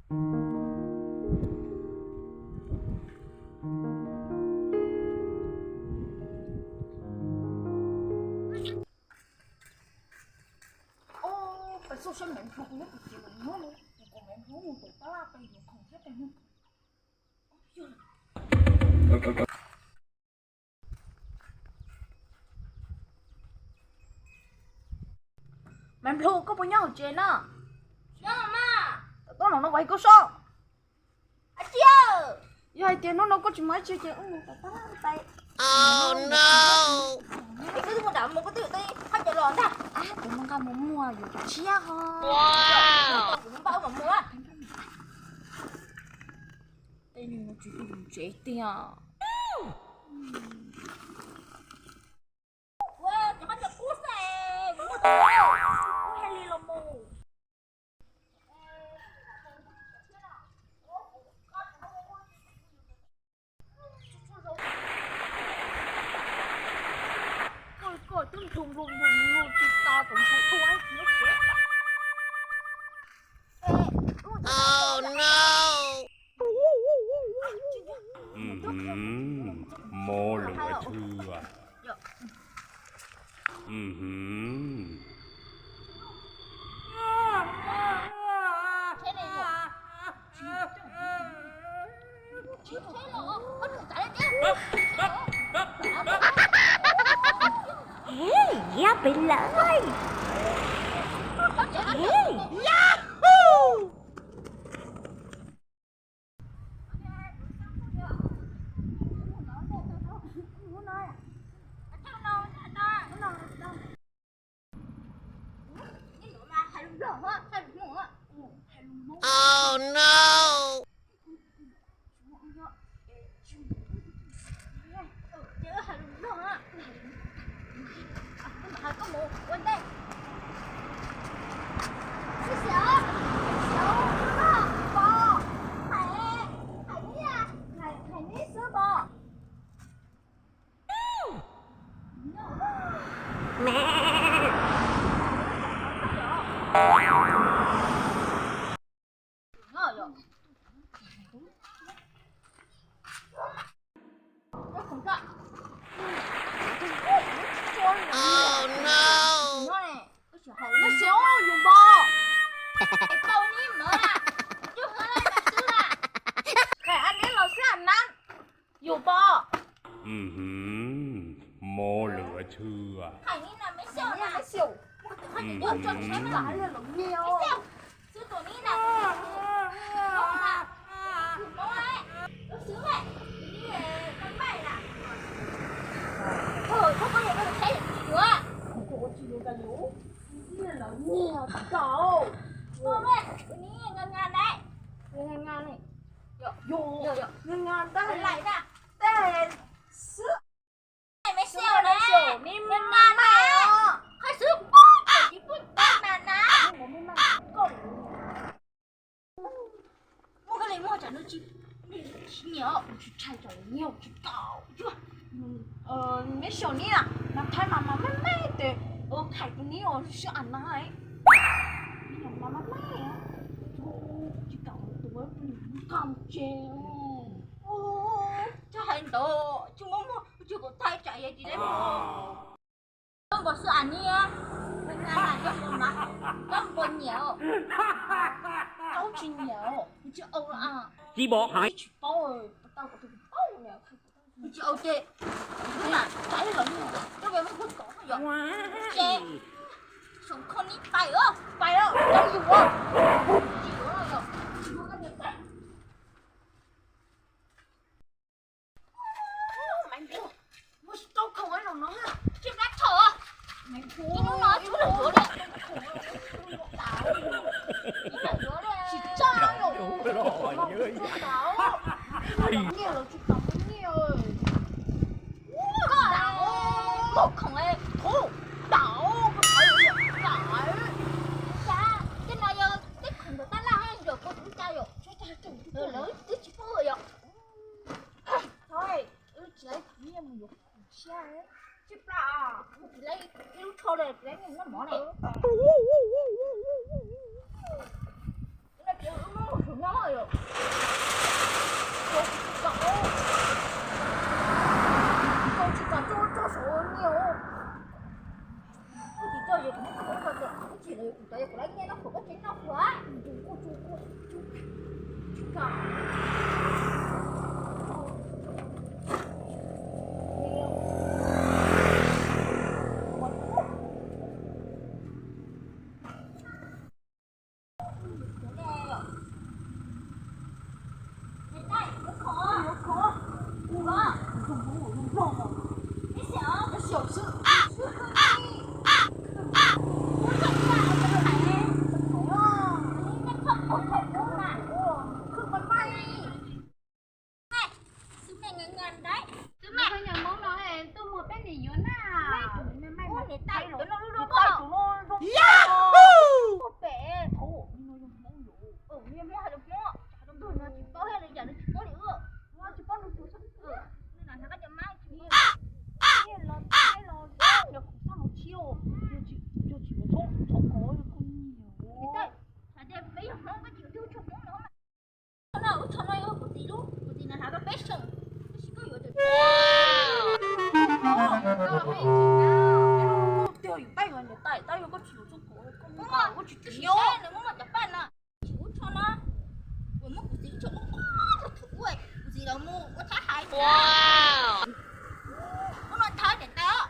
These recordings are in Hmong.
Maiv Nplhu, koj puas nyob hauv tsev na? Tom toj no no ua ib koj so. Yog hais tias hnub no koj tsis muaj dab tsi ces wb mus tom toj tais. Es koj twb mus nram mus, koj twb yuav tau qhov cov los ntag. Kuv mus nqa mus muag yuav tshiab ho. Kuv npaj wb mam mus. Tej neeg no tsis tu tsev tiag. Mob lawm ua tshwj. Ê, yog pem lawm. Ê, yahoo. Oh no! Yus pom. Mob lawm ua tshwj. Muaj koj li muaj tsam no tsis, tsis nyiam, tsis tshai tsam nyiam tsis tau. Meb xyaum neb na, mas thaij mas mas maj maj tes, khais tus neb os sib as na. Mas maj maj, tsis kam tus nqa mus tsev. Tsis hais ntawd tsis muaj muag, tsis kom thaij tsam yog tsis tau muag. Koj npau xwb as ni, koj npau nyiam, koj tsis nyiam, tsis au, tsis paub, tsis au ces, tsis au ces, soom kho ni pais os, pais os, yus os. Muaj tsis tau khoom no, tsis dab thaum. Ib hnub no tsis lawm yuav li. Tsis tsa los, nyiaj los tsis tau nyiaj. Koj muaj khoom, thaum dam, koj pais dam. Cas tej no yog tej khoom ntawm tab laj, zaum koj tus ua cas yom? Lawv twb tsis paub yom. Thov, wb tsis laiv nyiaj mus yuav khoom tshiab. Tsis plam, tsis laiv ib lub tsho li, tsis laiv nyiaj noj mov li. Wb muab mus hwm no. Xwb me ngan ngan dab, xwb me. Koj nyob Hmoob no tuaj muag peb niam yuav na. Ua niam tais cov no lub rau koj. Pem, tsis paub thiab, yam no tsis paub li. Tsis paub nws tus xwb. Nws hnav koj cov mab tsis paub. Los los los txhob los txhob los txhob kov koj niam. Hais tias peb yog Hmoob koj tsis yog tug tshuaj Hmoob no. Ub, tsho no yog kuv txiv lub, kuv txiv nws hnav rau peb xyoos, tab sis koj yuav cov tiag yus tab yog niam tais tab yog koj tsis yuav tshuaj kov koj tsis tsis nyob nws muab cov paj no. Tsis ub tsho no, kuv muab kuv txiv lub tsho no, kuv txiv los mus ua thab hais. Ub no thab niam tais os.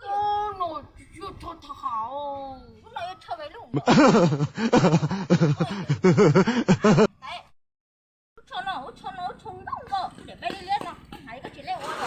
Ub no tsis yog tsho thab hais. Ub no yuav tsho ve lub. Ub tsho no, ub tsho no, ub tsho ntau nkaus, niam peb liab liab no, hais koj tsis lej ua los.